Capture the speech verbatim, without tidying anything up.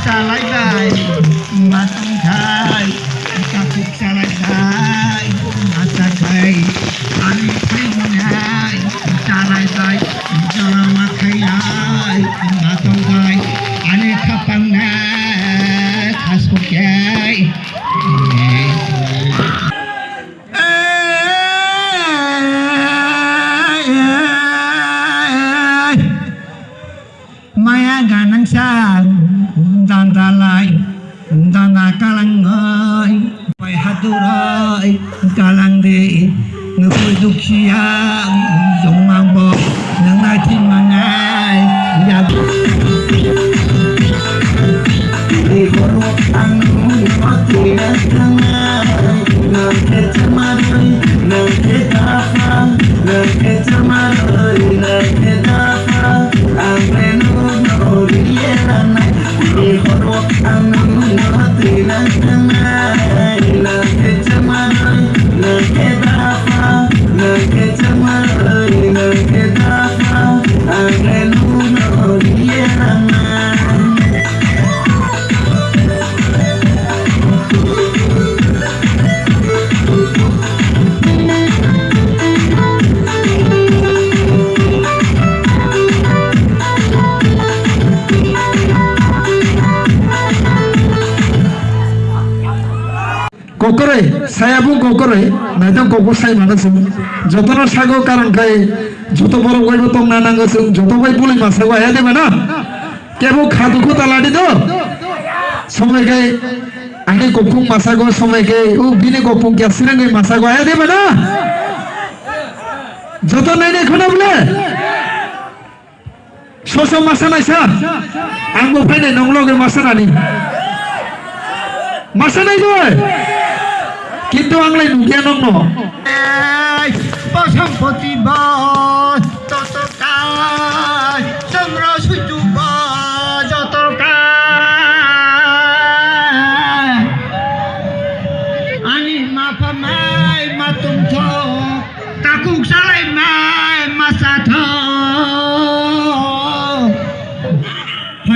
Chalai bai, matong khai, kapuk chalai bai, masa khai, ani khai monai, chalai bai, jora ma khai nai, matong khai, ani khapang nai, khas kok khai. Maya ganangsa dandalai dana kalangoi pai haturai kalang de nukui dukhiya jongmang bo nang nai thik manai ya. Kokoroi, saya bo kokoroi, naithok kokbo sai mano chwng. Jotono sago karang khai, joto borok bai bo tongna nango chwng, joto bai bwlwi ma sago aya de mano. Kebo khadu khuta ladi do. Somai khai ani kokphung masago, somai khai o bini kokphung kya sirangwi masago aya de bana. Joto nai nai khuna bole. Soso masa nai sa. Ang bo phainai nong loge masa nani. Masa nai do. Kintu ang lai nungya nong no. Ei, bo sampoti bo. Jotokai, chwngno suitu ba jotokai. Ani mapha mai matung tho, takuk salai mai masa tho.